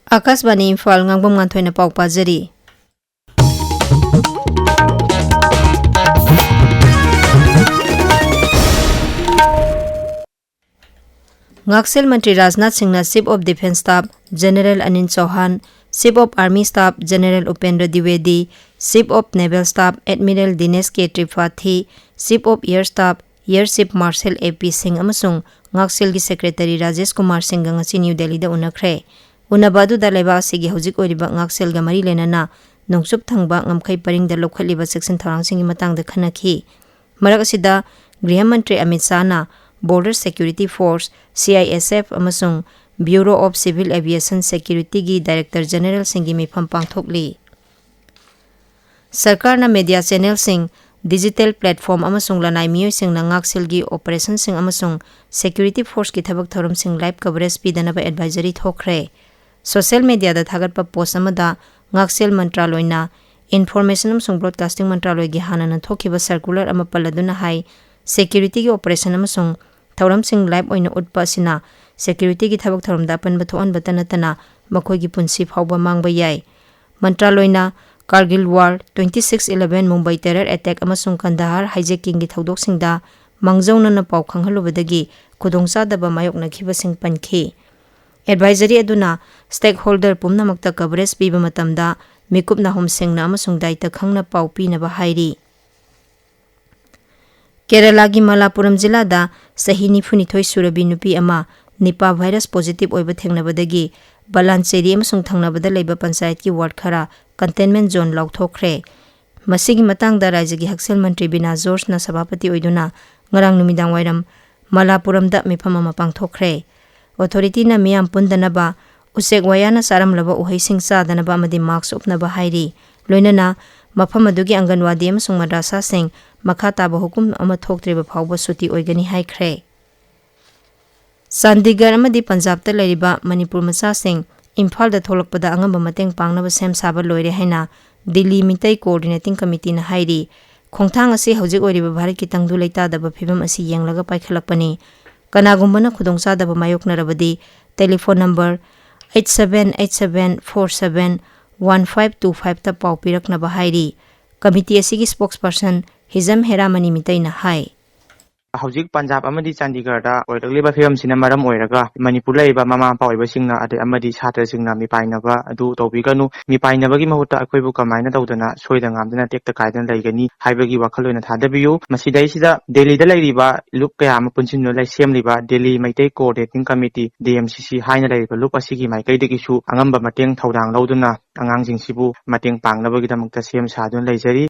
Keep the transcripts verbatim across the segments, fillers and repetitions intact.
ꯑꯥꯀꯥꯁꯕꯥꯅꯤ ꯏꯝꯐꯥꯜ, ꯉꯥꯡꯕꯝ ꯉꯥꯟꯊꯣꯏꯅ ꯄꯥꯎ ꯄꯥꯖꯔꯤ꯫ ꯉꯥꯛꯁꯦꯜ ꯃꯟꯇ꯭ꯔꯤ ꯔꯥꯖꯅꯥꯊ ꯁꯤꯡꯅ Chief of Defence Staff General Anil ꯆꯧꯍꯥꯟ, Chief of Army Staff General Upendra ꯗ꯭ꯋꯤꯋꯦꯗꯤ, Chief of Naval Staff Admiral Dinesh K ꯇ꯭ꯔꯤꯄꯥꯊꯤ, Chief of Air Staff Air Chief Marshal ꯑꯦ ꯄꯤ ꯁꯤꯡ ꯑꯃꯁꯨꯡ ꯉꯥꯛꯁꯦꯜꯒꯤ Secretary Rajesh Kumar ꯁꯤꯡꯒ ꯉꯁꯤ new ꯗꯦꯜꯂꯤꯗ ꯎꯅꯈ꯭ꯔꯦ꯫ ꯎꯅꯕ ꯑꯗꯨꯗ ꯂꯩꯕꯥꯛ ꯑꯁꯤꯒꯤ ꯍꯧꯖꯤꯛ ꯑꯣꯏꯔꯤꯕ ꯉꯥꯛꯁꯦꯜꯒ ꯃꯔꯤ ꯂꯩꯅꯅ ꯅꯣꯡꯆꯨꯞ ꯊꯪꯕ ꯉꯝꯈꯩ ꯄꯔꯤꯡꯗ ꯂꯧꯈꯠꯂꯤꯕ ꯆꯦꯛꯁꯤꯟ ꯊꯧꯔꯥꯡꯁꯤꯡꯒꯤ ꯃꯇꯥꯡꯗ ꯈꯟꯅꯈꯤ꯫ ꯃꯔꯛ ꯑꯁꯤꯗ ꯒ꯭ꯔꯤꯍ ꯃꯟꯇ꯭ꯔꯤ Amit ꯁꯥꯍꯅ Border Security Force, C I S F, ꯑꯃꯁꯨꯡ Bureau of Civil Aviation Security ꯒꯤ Director General ꯁꯤꯡꯒꯤ ꯃꯤꯐꯝ ꯄꯥꯡꯊꯣꯛꯂꯤ꯫ ꯁꯔꯀꯥꯔꯅ media channel ꯁꯤꯡ, digital platform ꯑꯃꯁꯨꯡ ꯂꯅꯥꯏ ꯃꯤꯑꯣꯏꯁꯤꯡꯅ ꯉꯥꯛꯁꯦꯜꯒꯤ operation ꯁꯤꯡ ꯑꯃꯁꯨꯡ security force ꯀꯤ ꯊꯕꯛ ꯊꯧꯔꯝꯁꯤꯡ live coverage ꯄꯤꯗꯅꯕ advisory ꯊꯣꯛꯈ꯭ꯔꯦ꯫ Social media ꯗ ꯊꯥꯒꯠꯄ post ꯑꯃꯗ ꯉꯥꯛꯁꯦꯜ ꯃꯟꯇ꯭ꯔꯥꯂꯣꯏꯅ Information ꯑꯃꯁꯨꯡ Broadcasting ꯃꯟꯇ꯭ꯔꯥꯂꯣꯏꯒꯤ ꯍꯥꯟꯅꯅ ꯊꯣꯛꯈꯤꯕ circular ꯑꯃ ꯄꯜꯂꯗꯨꯅ ꯍꯥꯏ, security ꯒꯤ operation ꯑꯃꯁꯨꯡ ꯊꯧꯔꯝꯁꯤꯡ live ꯑꯣꯏꯅ ꯎꯠꯄ ꯑꯁꯤꯅ security ꯒꯤ ꯊꯕꯛ ꯊꯧꯔꯝꯗ ꯑꯄꯟꯕ ꯊꯣꯛꯍꯟꯕꯇ ꯅꯠꯇꯅ ꯃꯈꯣꯏꯒꯤ ꯄꯨꯟꯁꯤ ꯐꯥꯎꯕ ꯃꯥꯡꯕ ꯌꯥꯏ꯫ ꯃꯟꯇ꯭ꯔꯥꯂꯣꯏꯅ Kargil War, twenty six eleven Mumbai terror attack ꯑꯃꯁꯨꯡ ꯀꯟꯗꯍꯥꯔ hijacking ꯒꯤ ꯊꯧꯗꯣꯛꯁꯤꯡꯗ ꯃꯥꯡꯖꯧꯅꯅ ꯄꯥꯎ ꯈꯪꯍꯜꯂꯨꯕꯗꯒꯤ ꯈꯨꯗꯣꯡꯆꯥꯗꯕ ꯃꯥꯌꯣꯛꯅꯈꯤꯕꯁꯤꯡ ꯄꯟꯈꯤ꯫ Advisory ꯑꯗꯨꯅ stakeholder ꯄꯨꯝꯅꯃꯛꯇ coverage ꯄꯤꯕ ꯃꯇꯝꯗ ꯃꯤꯀꯨꯞ ꯅꯥꯍꯨꯝ ꯁꯦꯡꯅ ꯑꯃꯁꯨꯡ ꯗꯥꯏꯇ ꯈꯪꯅ ꯄꯥꯎ ꯄꯤꯅꯕ ꯍꯥꯏꯔꯤ꯫ ꯀꯦꯔꯂꯥꯒꯤ ꯃꯂꯥꯄꯨꯔꯝ ꯖꯤꯂꯥꯗ ꯆꯍꯤ ꯅꯤꯐꯨꯅꯤꯊꯣꯏ ꯁꯨꯔꯕꯤ ꯅꯨꯄꯤ ꯑꯃ Nipah virus positive ꯑꯣꯏꯕ ꯊꯦꯡꯅꯕꯗꯒꯤ ꯕꯂꯥꯟꯆꯦꯔꯤ ꯑꯃꯁꯨꯡ ꯊꯪꯅꯕꯗ ꯂꯩꯕ ꯄꯟꯆꯥꯌꯠꯀꯤ ward ꯈꯔ containment zone ꯂꯥꯎꯊꯣꯛꯈ꯭ꯔꯦ꯫ ꯃꯁꯤꯒꯤ ꯃꯇꯥꯡꯗ ꯔꯥꯖ꯭ꯌꯒꯤ ꯍꯛꯁꯦꯜ ꯃꯟꯇ꯭ꯔꯤ ꯕꯤꯅꯥ ꯖꯣꯔꯖꯅ ꯁꯚꯥꯄꯇꯤ ꯑꯣꯏꯗꯨꯅ ꯉꯔꯥꯡ ꯅꯨꯃꯤꯗꯥꯡ ꯋꯥꯏꯔꯝ ꯃꯂꯥꯄꯨꯔꯝꯗ ꯃꯤꯐꯝ ꯑꯃ ꯄꯥꯡꯊꯣꯛꯈ꯭ꯔꯦ꯫ Authority ꯅ ꯃꯤꯌꯥꯝ ꯄꯨꯟꯗꯅꯕ, ꯎꯆꯦꯛ ꯋꯥꯌꯥꯅ ꯆꯥꯔꯝꯂꯕ ꯎꯍꯩꯁꯤꯡ ꯆꯥꯗꯅꯕ ꯑꯃꯗꯤ mask ꯎꯞꯅꯕ ꯍꯥꯏꯔꯤ꯫ ꯂꯣꯏꯅꯅ ꯃꯐꯝ ꯑꯗꯨꯒꯤ ꯑꯪꯒꯟꯋꯥꯗꯤ ꯑꯃꯁꯨꯡ ꯃꯗ꯭ꯔꯁꯥꯁꯤꯡ ꯃꯈꯥ ꯇꯥꯕ ꯍꯨꯀꯨꯝ ꯑꯃ ꯊꯣꯛꯇ꯭ꯔꯤꯕ ꯐꯥꯎꯕ ꯁꯨꯇꯤ ꯑꯣꯏꯒꯅꯤ ꯍꯥꯏꯈ꯭ꯔꯦ꯫ ꯆꯥꯟꯗꯤꯒꯔ ꯑꯃꯗꯤ ꯄꯟꯖꯥꯕꯇ ꯂꯩꯔꯤꯕ ꯃꯅꯤꯄꯨꯔ ꯃꯆꯥꯁꯤꯡ ꯏꯝꯐꯥꯜꯗ ꯊꯣꯛꯂꯛꯄꯗ ꯑꯉꯝꯕ ꯃꯇꯦꯡ ꯄꯥꯡꯅꯕ ꯁꯦꯝ ꯁꯥꯕ ꯂꯣꯏꯔꯦ ꯍꯥꯏꯅ ꯗꯤꯜꯂꯤ ꯃꯤꯇꯩ Coordinating Committee ꯅ ꯍꯥꯏꯔꯤ꯫ ꯈꯣꯡꯊꯥꯡ ꯑꯁꯤ ꯍꯧꯖꯤꯛ ꯑꯣꯏꯔꯤꯕ ꯚꯥꯔꯠꯀꯤ ꯇꯪꯗꯨ ꯂꯩꯇꯥꯗꯕ ꯐꯤꯕꯝ ꯑꯁꯤ ꯌꯦꯡꯂꯒ ꯄꯥꯏꯈꯠꯂꯛꯄꯅꯤ꯫ ꯀꯅꯥꯒꯨꯝꯕꯅ ꯈꯨꯗꯣꯡꯆꯥꯗꯕ ꯃꯥꯌꯣꯛꯅꯔꯕꯗꯤ telephone number eight seven eight seven four seven one five two ꯐꯥꯏꯚꯇ ꯄꯥꯎ ꯄꯤꯔꯛꯅꯕ ꯍꯥꯏꯔꯤ꯫ ꯀꯃꯤꯇꯤ ꯑꯁꯤꯒꯤ spokesperson ꯍꯤꯖꯝ ꯍꯦꯔꯥꯃꯅꯤ ꯃꯤꯇꯩꯅ ꯍꯥꯏ꯫ ꯍꯧꯖꯤꯛ ꯄꯟꯖꯥꯕ ꯑꯃꯗꯤ ꯆꯥꯟꯗꯤꯒꯔꯗ ꯑꯣꯏꯔꯛꯂꯤꯕ ꯐꯤꯕꯝꯁꯤꯅ ꯃꯔꯝ ꯑꯣꯏꯔꯒ ꯃꯅꯤꯄꯨꯔꯗ ꯂꯩꯔꯤꯕ ꯃꯃꯥ ꯃꯄꯥ ꯑꯣꯏꯕꯁꯤꯡꯅ ꯑꯗꯩ ꯑꯃꯗꯤ ꯁꯥꯇ꯭ꯔꯁꯤꯡꯅ ꯃꯤꯄꯥꯏꯅꯕ ꯑꯗꯨ ꯇꯧꯕꯤꯒꯅꯨ꯫ ꯃꯤꯄꯥꯏꯅꯕꯒꯤ ꯃꯍꯨꯠꯇ ꯑꯩꯈꯣꯏꯕꯨ ꯀꯃꯥꯏꯅ ꯇꯧꯗꯅ ꯁꯣꯏꯗ ꯉꯥꯝꯗꯅ ꯇꯦꯛꯇ ꯀꯥꯏꯗꯅ ꯂꯩꯒꯅꯤ ꯍꯥꯏꯕꯒꯤ ꯋꯥꯈꯜꯂꯣꯟ ꯊꯥꯗꯕꯤꯌꯨ꯫ ꯃꯁꯤꯗꯩꯁꯤꯗ ꯗꯦꯜꯂꯤꯗ ꯂꯩꯔꯤꯕ ꯂꯨꯞ ꯀꯌꯥ ꯑꯃ ꯄꯨꯟꯁꯤꯟꯗꯨꯅ ꯂꯩ ꯁꯦꯝꯂꯤꯕ Delhi Meitei Coordinating Committee, D M C C ꯍꯥꯏꯅ ꯂꯩꯔꯤꯕ ꯂꯨꯞ ꯑꯁꯤꯒꯤ ꯃꯥꯏꯀꯩꯗꯒꯤꯁꯨ ꯑꯉꯝꯕ ꯃꯇꯦꯡ ꯊꯧꯗꯥꯡ ꯂꯧꯗꯨꯅ ꯑꯉꯥꯡꯁꯤꯡꯁꯤꯕꯨ ꯃꯇꯦꯡ ꯄꯥꯡꯅꯕꯒꯤꯗꯃꯛꯇ ꯁꯦꯝ ꯁꯥꯗꯨꯅ ꯂꯩꯖꯔꯤ꯫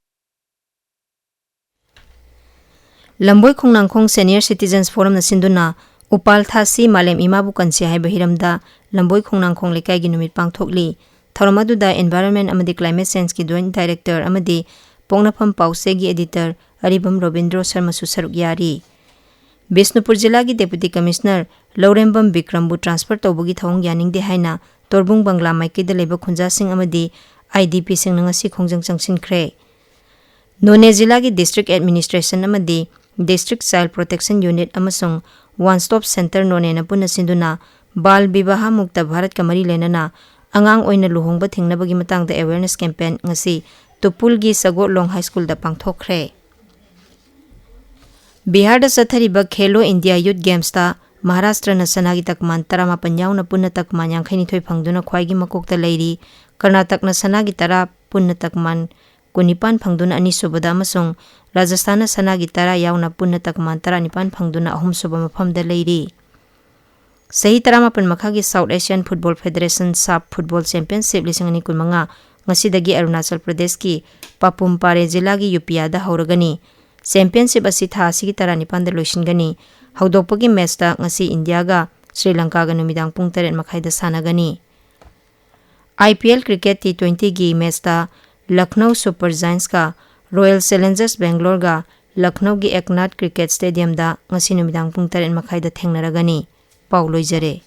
ꯂꯝꯕꯣꯏ ꯈꯣꯡꯅꯥꯡꯈꯣꯡ Senior Citizens Forumꯅ ꯁꯤꯟꯗꯨꯅ ꯎꯄꯥꯜ ꯊꯥꯁꯤ ꯃꯥꯂꯦꯝ ꯏꯃꯥꯕꯨ ꯀꯟꯁꯤ ꯍꯥꯏꯕ ꯍꯤꯔꯝꯗ ꯂꯝꯕꯣꯏ ꯈꯣꯡꯅꯥꯡꯈꯣꯡ ꯂꯩꯀꯥꯏꯒꯤ ꯅꯨꯃꯤꯠ ꯄꯥꯡꯊꯣꯛꯂꯤ꯫ ꯊꯧꯔꯝ ꯑꯗꯨꯗ Environment ꯑꯃꯗꯤ Climate Changeꯀꯤ Joint Director ꯑꯃꯗꯤ ꯄꯣꯛꯅꯐꯝ ꯄꯥꯎꯆꯦꯒꯤ Editor ꯑꯔꯤꯕꯝ ꯔꯣꯕꯤꯟꯗ꯭ꯔꯣ ꯁꯔꯃꯁꯨ ꯁꯔꯨꯛ ꯌꯥꯔꯤ꯫ ꯕꯤꯁꯅꯨꯄꯨꯔ ꯖꯤꯂꯥꯒꯤ Deputy Commissioner ꯂꯧꯔꯦꯝꯕꯝ ꯕꯤꯀ꯭ꯔꯝꯕꯨ transfer ꯇꯧꯕꯒꯤ ꯊꯧꯑꯣꯡ ꯌꯥꯅꯤꯡꯗꯦ ꯍꯥꯏꯅ ꯇꯣꯔꯕꯨꯡ ꯕꯪꯒ꯭ꯂꯥ ꯃꯥꯏꯀꯩꯗ ꯂꯩꯕ ꯈꯨꯟꯖꯥꯁꯤꯡ ꯑꯃꯗꯤ I D Pꯁꯤꯡꯅ ꯉꯁꯤ ꯈꯣꯡꯖꯪ ꯆꯪꯁꯤꯟꯈ꯭ꯔꯦ꯫ ꯅꯣꯅꯦ ꯖꯤꯂꯥꯒꯤ District Administration ꯑꯃꯗꯤ District Child Protection Unit ꯑꯃꯁꯨꯡ One Stop Center ꯅꯣꯅꯦꯅ ꯄꯨꯟꯅ ꯁꯤꯟꯗꯨꯅ ꯕꯥꯜ ꯕꯤꯕꯥꯍ ꯃꯨꯛꯇ ꯚꯥꯔꯠꯀ ꯃꯔꯤ ꯂꯩꯅꯅ ꯑꯉꯥꯡ ꯑꯣꯏꯅ ꯂꯨꯍꯣꯡꯕ ꯊꯤꯡꯅꯕꯒꯤ ꯃꯇꯥꯡꯗ awareness campaign ꯉꯁꯤ ꯇꯨꯄꯨꯜꯒꯤ ꯁꯒꯣꯠꯂꯣꯡ High Schoolꯗ ꯄꯥꯡꯊꯣꯛꯈ꯭ꯔꯦ꯫ ꯕꯤꯍꯥꯔꯗ ꯆꯠꯊꯔꯤꯕ ꯈꯦꯂꯣ ꯏꯟꯗꯤꯌꯥ Youth Gamesꯇ ꯃꯍꯥꯔꯥꯁꯇ꯭ꯔꯅ ꯁꯅꯥꯒꯤ ꯇꯀꯃꯥꯟ ꯇꯔꯥꯃꯥꯄꯟ ꯌꯥꯎꯅ ꯄꯨꯟꯅ ꯇꯀꯃꯥꯟ ꯌꯥꯡꯈꯩꯅꯤꯊꯣꯏ ꯐꯪꯗꯨꯅ ꯈ꯭ꯋꯥꯏꯒꯤ ꯃꯀꯣꯛꯇ ꯂꯩꯔꯤ꯫ ꯀꯔꯅꯥꯇꯛꯅ ꯁꯅꯥꯒꯤ ꯇꯔꯥ, ꯄꯨꯟꯅ ꯇꯀꯃꯥꯟ ꯀꯨꯟꯅꯤꯄꯥꯟ ꯐꯪꯗꯨꯅ ꯑꯅꯤꯁꯨꯕꯗ ꯑꯃꯁꯨꯡ ꯔꯥꯖꯁꯊꯥꯟꯅ ꯁꯅꯥꯒꯤ ꯇꯔꯥ ꯌꯥꯎꯅ ꯄꯨꯟꯅ ꯇꯀꯃꯥꯟ ꯇꯔꯥꯅꯤꯄꯥꯟ ꯐꯪꯗꯨꯅ ꯑꯍꯨꯝꯁꯨꯕ ꯃꯐꯝꯗ ꯂꯩꯔꯤ꯫ ꯆꯍꯤ ꯇꯔꯥꯃꯥꯄꯟ ꯃꯈꯥꯒꯤ South Asian Football Federation SAFF Football Championship ꯂꯤꯁꯤꯡ ꯑꯅꯤ ꯀꯨꯟꯃꯉꯥ ꯉꯁꯤꯗꯒꯤ ꯑꯔꯨꯅꯥꯆꯜ ꯄ꯭ꯔꯗꯦꯁꯀꯤ ꯄꯥꯄꯨꯝ ꯄꯥꯔꯦ ꯖꯤꯂꯥꯒꯤ ꯌꯨꯄꯤꯌꯥꯗ ꯍꯧꯔꯒꯅꯤ꯫ Championship ꯑꯁꯤ ꯊꯥ ꯑꯁꯤꯒꯤ ꯇꯔꯥꯅꯤꯄꯥꯟꯗ ꯂꯣꯏꯁꯤꯟꯒꯅꯤ꯫ ꯍꯧꯗꯣꯛꯄꯒꯤ matchꯇ ꯉꯁꯤ ꯏꯟꯗꯤꯌꯥꯒ ꯁ꯭ꯔꯤ ꯂꯪꯀꯥꯒ ꯅꯨꯃꯤꯗꯥꯡ ꯄꯨꯡ ꯇꯔꯦꯠ ꯃꯈꯥꯏꯗ ꯁꯥꯟꯅꯒꯅꯤ꯫ I P L cricket T twentyꯒꯤ matchꯇ Lucknow Super Giantsꯀ Royal Challengers Bangaloreꯒ Lucknowꯒꯤ Eknath Cricket Stadiumꯗ ꯉꯁꯤ ꯅꯨꯃꯤꯗꯥꯡ ꯄꯨꯡ ꯇꯔꯦꯠ ꯃꯈꯥꯏꯗ ꯊꯦꯡꯅꯔꯒꯅꯤ꯫ ꯄꯥꯎ ꯂꯣꯏꯖꯔꯦ꯫